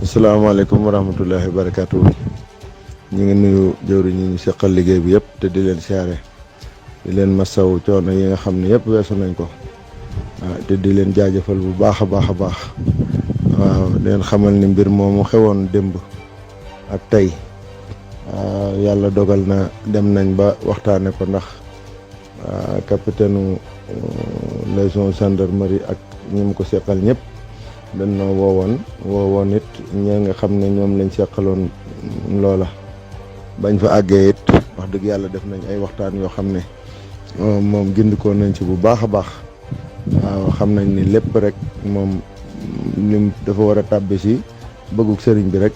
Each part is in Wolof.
asalaamaaleykum wa rahmatullahi wa barakaatu. ñu ngi nuyu jëwri ñi ñu seqal liggéey bi yëpp te di leen siyaare di leen masaw coono yi nga xam ne yëpp weesu nañ ko te di leen jaajëfal bu baax a baax a baax waaw di leen xamal ni mbir moomu xewoon démb ak tey yàlla dogal na dem nañ ba waxtaane ko ndax capitaine liaison gendarmerie ak ñi mu ko seqal ñëpp dañ noo woowoon it ñi nga xam ne ñoom lañ seqaloon loola bañ fa àggee it wax dëgg yàlla def nañ ay waxtaan yoo xam ne moom gindikoo nañ ci bu baax a baax waaw xam nañ ni lépp rek moom lim dafa war a tàbbi si bëgguk sëriñ bi rek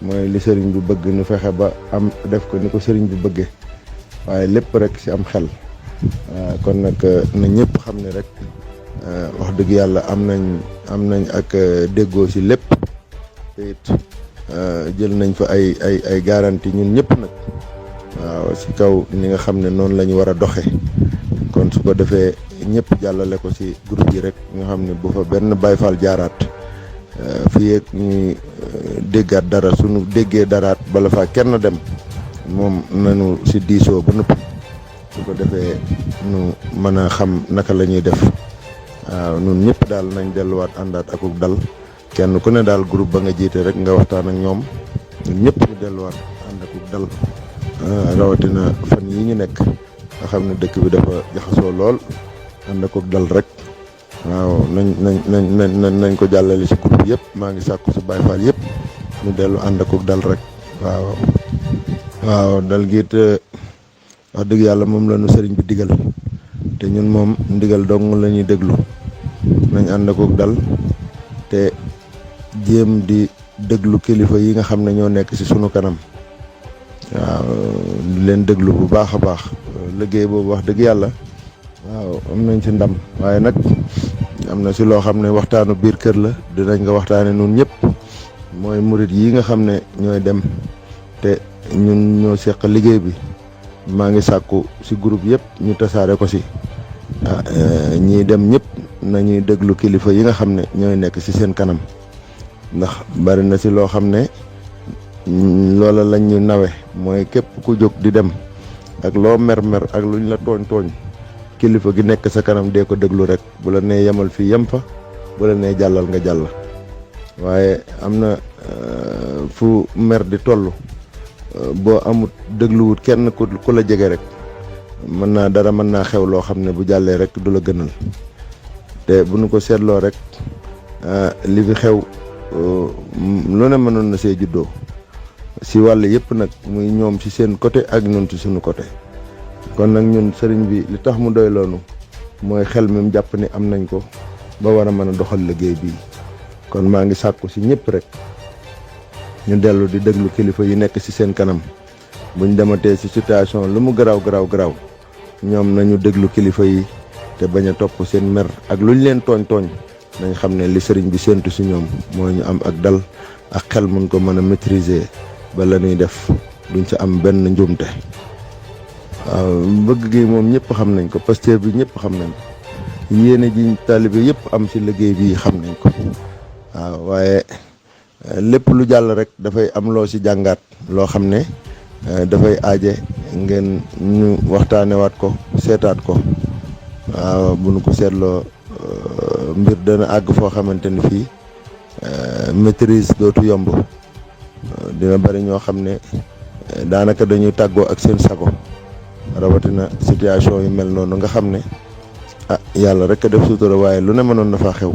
mooy li sëriñ bi bëgg nu fexe ba am def ko ni ko sëriñ bi bëggee waaye lépp rek si am xel kon nag na ñëpp xam ne rek wax dëgg yàlla am nañ ak déggoo si lépp te it jël nañ fa ay garantie ñun ñëpp nag waaw si kaw ni nga xam ne noonu la ñu war a doxe kon su ko defee ñëpp jàllale ko si groupe yi rek nga xam ne bu fa benn Baay Faal jaaraat fii ak ñuy déggaat dara suñu déggee daraat bala faa kenn dem moom nañu si diisoo ba noppi su ko defee nu mën a xam naka la ñuy def waaw ñun ñëpp daal nañ delluwaat àndaat akuk dal kenn ku ne daal groupe ba nga jiite rek nga waxtaan ak ñoom ñun ñëpp ñu delluwaat ànd akuk dal rawatina fan yi ñu nekk nga xam ne dëkk bi dafa jaxasoo lool ànd akuk dal rek waaw nañ ko jàllale si groupe yëpp maa ngi sàkku si Baay Faal yëpp ñu dellu ànd akuk dal rek waaw dal gi it wax dëgg yàlla moom la nu sëriñ bi digal te ñun moom ndigal dong la ñuy déglu nañ ànd akuk dal te jéem di déglu kilifa yi nga xam ne ñoo nekk ci sunu kanam waaw di leen déglu bu baax a baax liggéey boobu wax dëgg yàlla waaw am nañ ci ndam waaye nag am na ci loo xam ne waxtaanu biir kër la dinañ ko waxtaane nun ñëpp mooy murit yi nga xam ne ñooy dem te ñun ñoo seq liggéey bi maa ngi sàkku ci groupe yëpp ñu tasaare ko ci ñii dem ñëpp nañuy déglu kilifa yi nga xam ne ñooy nekk ci seen kanam ndax bari na ci loo xam ne loola lañ ñu nawe mooy képp ku jóg di dem ak loo mer ak luñ la tooñ kilifa gi nekk sa kanam dee ko déglu rek bu la nee yemal fii yem fa bu la nee jàllal nga jàll waaye am na fu mer di toll boo amut dégluwut kenn ku la jege rek mën naa xew loo xam ne bu jàllee rek du la gënal te bu nu ko seetloo rek li fi xew lu ne mënoon na see juddoo si wàll yëpp nag muy ñoom ci seen côté ak ñun ci suñu côté kon nag ñun sëriñ bi li tax mu doy loonu mooy xel mi mu jàpp ni am nañ ko ba war a mën a doxal liggéey bii kon maa ngi sàkku si ñëpp rek ñu dellu di déglu kilifa yi nekk ci seen kanam buñ dematee ci situation lu mu garaaw ñoom nañu déglu kilifa yi te bañ a topp seen mer ak luñ leen tooñ nañ xam ne li sëriñ bi séentu ci ñoom mooy ñu am ak dal ak xel mun ko mën a maîtriser ba la ñuy def duñ ci am benn njuumte waaw bëgg gi moom ñëpp xam nañ ko pasteur bi ñëpp xam nañ ko yéene ji taalibe yëpp am ci liggéey bi xam nañ ko waaw waaye lépp lu jàll rek dafay am loo ci jàngaat loo xam ne dafay aaje ngeen ñu waxtaanewaat ko seetaat ko waaw bu nu ko seetloo mbir dana àgg foo xamante ni fii maîtrise dootu yomb dina bari ñoo xam ne daanaka dañuy tàggoo ak seen sago rawatina situation yu mel noonu nga xam ne yàlla rek a def sutura waaye lu ne mënoon na faa xew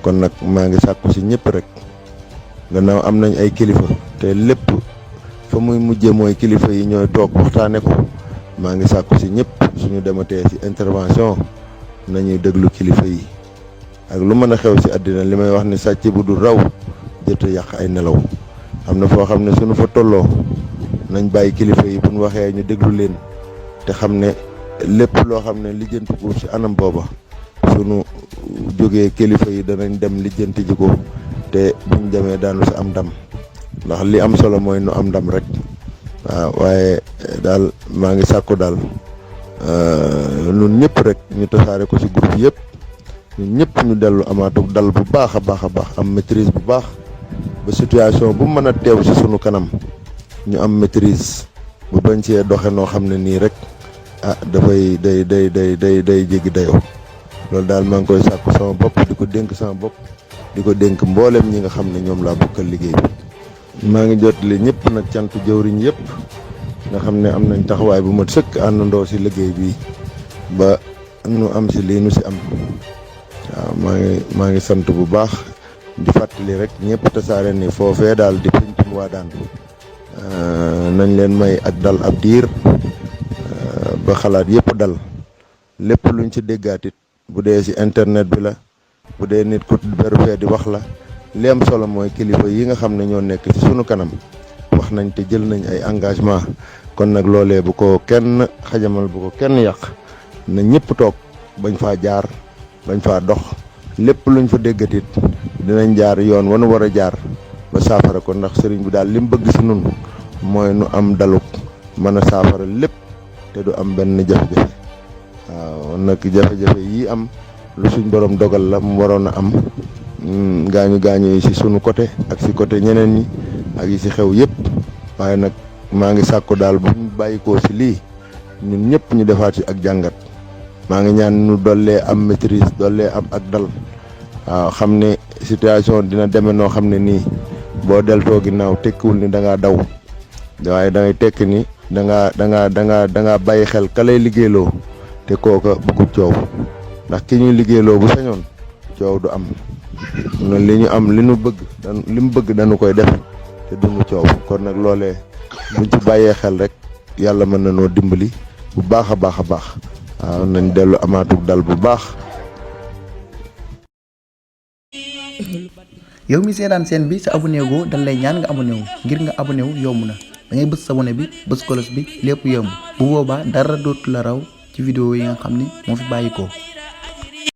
kon nag maa ngi sàkku ci ñëpp rek gannaaw am nañ ay kilifa te lépp fa muy mujjee mooy kilifa yi ñooy toog waxtaane ko maa ngi sàkku ci ñëpp suñu dematee ci intervention nañuy déglu kilifa yi ak lu mën a xew ci àddina li may wax ni sàcc bu dul raw jëtt yàq ay nelaw am na foo xam ne suñu fa tolloo nañ bàyyi kilifa yi bu ñu waxee ñu déglu leen te xam ne lépp loo xam ne lijjanti ko ci anam booba suñu jógee kilifa yi danañ dem lijjanti ji ko te buñ demee daanu ci am ndam ndax li am solo mooy nu am ndam rek waaw waaye daal maa ngi sàkku daal ñun ñëpp rek ñu tasaare ko ci groupe yëpp ñun ñëpp ñu dellu amaatu dal bu baax a baax am maîtrise bu baax ba situation bu mën a teew ci sunu kanam ñu am maîtrise bu bañ cee doxe noo xam ne nii rek dafay day jéggi dayoo. loolu daal maa ngi koy sàkku sama bopp di ko dénk sama bopp di ko dénk mboolem ñi nga xam ne ñoom laa bokkal liggéey bi. maa ngi jotali ñëpp nag cantu jëwriñ yëpp nga xam ne am nañ taxawaay bu mat sëkk àndandoo ci liggéey bi ba nu am ci lii nu ci am. waaw maa ngi sant bu baax di fàttali rek ñëpp tasaare ni foofee daal di pencum Wadane nañ leen may ak dal ab diir ba xalaat yëpp dal lépp luñ ci déggaatit bu dee ci internet bi la bu dee nit ku beru fee di wax la li am solo mooy kilifa yi nga xam ne ñoo nekk ci sunu kanam wax nañ te jël nañ ay engagement kon nag loolee bu ko kenn xajamal bu ko kenn yàq na ñëpp toog bañ faa jaar bañ faa dox lépp luñ fa déggatit dinañ jaar yoon wanu war a jaar ba saafara ko ndax sëriñ bi daal li mu bëgg ci nun mooy nu am daluk mën a saafara lépp te du am benn jafe-jafe. waaw nag jafe-jafe yi am lu suñ borom dogal la mu waroon a am gaañu yi ci sunu côté ak ci côté ñeneen ñi ak yi ci xew yëpp waaye nag maa ngi sàkku daal bu ñu bàyyikoo ci lii ñun ñëpp ñu defaat ci ak jàngat. maa ngi ñaan nu dollee am maîtrise dollee am ak dal waaw xam ne situation dina deme noo xam ne nii boo deltoo ginnaaw tekkiwul ni da ngaa daw waaye da ngay tekki ni da ngaa bàyyi xel ka lay liggéeyloo te kooka bëggut coow ndax ki ñuy liggéeyloo bu sañoon coow du am noonu li ñu am li mu bëgg dañu koy def te duñu coow kon nag loolee buñ ci bàyyee xel rek yàlla mën na noo dimbali bu baax a baax a baax. waaw nañ dellu amaatug dal bu baax. yow mi seetaan seen bi sa abonné goo dañ lay ñaan nga abonné wu ngir nga abonné wu yomb na da ngay bës abonné bi bës cloche bi lépp yomb bu boobaa dara dootu la raw ci vidéo yi nga xam ni moo fi bàyyi ko.